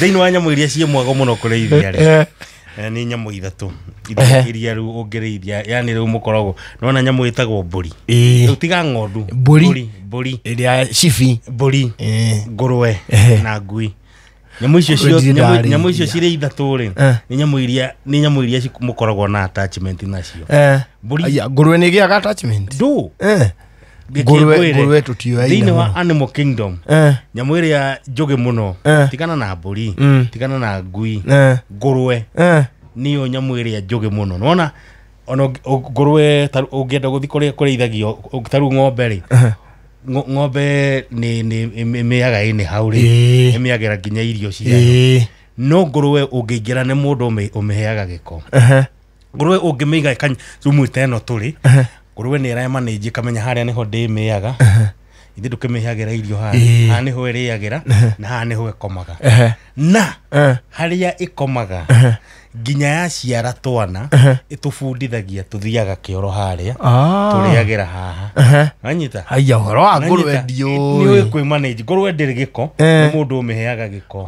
Thĩinĩ wa nyamũ iria ciĩ mwago mũno kũrĩithia rĩ, nĩ nyamũ ithatũ iria rĩu ũngĩrĩithia, yani rĩu mũkoragwo nĩwona nyamũ ĩtagwo mbũri. Rĩu tiga ng'ondu, Mbũri. Mbũri, Ĩrĩa cibi, mbũri, ngũrwe na ngui. Nyamũ icio Ngũrwe ciothe ndirĩ nyamũ icio ndarĩithia. cirĩ ithatũ rĩ, nĩ nyamũ iria mũkoragwo na attachment nacio. Mbũri. Aya, ngũrwe nĩ ĩgĩaga attachment? Ndũ. Reke Ngũrwe ngwĩre, ngũrwe tũtiũyaine thĩinĩ wa mũno. animal kingdom, nyamũ ĩrĩa njũgĩ mũno, tigana na mbũri, tigana na ngui, ngũrwe nĩyo nyamũ ĩrĩa njũgĩ mũno. Nĩwona ona ngũrwe ũngĩenda gũthiĩ kũrĩa kũrĩithagio, ta rĩu ng'ombe rĩ, ng'ombe nĩ ĩmĩaga ĩnĩ hau rĩ, ĩmĩagĩra nginya irio ciayo. No ngũrwe ũngĩingĩra nĩ mũndũ ũmĩheaga gĩko. Ngũrwe ũngĩmĩiga rumu ta ĩno tũrĩ, ngũrwe nĩ ĩramanĩnji ĩkamenya harĩa nĩho ndĩmĩaga. Ithuĩ ndũkĩmĩheagĩra irio haha. Haha nĩho ĩrĩagĩra na haha nĩho ĩkomaga. Na harĩa ĩkomaga nginya yaciara twana, ĩtũbundithagia tũthiaga kĩoro harĩa, tũrĩagĩra haha. Wanyita? Haya, ũhoro wa ngũrwe Nanyita? ndiũĩ. Nĩ ũĩ kwĩmanage. Ngũrwe ndĩrĩ gĩko, nĩ mũndũ ũmĩheaga gĩko.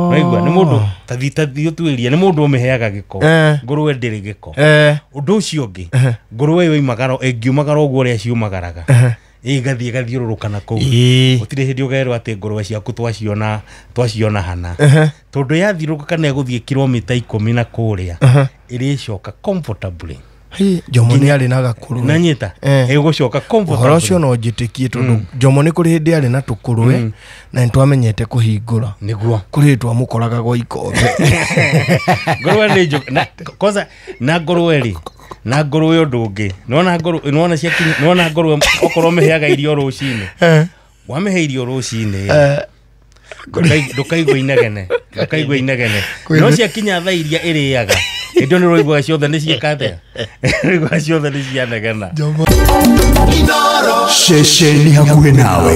Waigua? Nĩ mũndũ tathi ũtuĩrie, nĩ mũndũ ũmĩheaga gĩko. Ngũrwe ndĩrĩ gĩko. Ũndũ ũcio ũngĩ, ngũrwe yoimagara, ĩngiumagara ũguo ũrĩa ciumagaraga, ĩgathiĩ ĩgathiũrũrũka na kũu. Gũtirĩ hĩndĩ ũkerwo atĩ ngũrwe ciaku twaciona hana. Tondũ yathiũrũrũka kana ĩgũthiĩ kilomita 10 na kũrĩa, ĩrĩcoka comfortably. Hĩ, Jomo nĩ arĩ na gakũrwe. Nanyita? Ĩgũcoka comfortably. Ũhoro ũcio no njĩtĩkie, tondũ Jomo nĩ kũrĩ hĩndĩ arĩ na tũkũrwe na nĩ twamenyete kũhingũra. Nĩguo. Kũrĩ hĩndĩ twamũkoraga gwa ikombe. Ngũrwe nĩ njũgĩ. Na kwanza na ngũrwe rĩ, na ngũrwe ũndũ ũngĩ, nĩwona ngũrwe, nĩwona ciakinya, nĩwona ngũrwe okorwo mĩheaga irio rũcinĩ, wamĩhe irio rũcinĩ, ndũkaigua inegene, ndũkaigua inegene. No ciakinya thaa iria ĩrĩaga, hĩndĩ ĩyo nĩ ũraigua ciothe nĩ ciĩka atĩa, ũraigua ciothe nĩ cianegena. Jomo Ceceni hakuhĩ nawe.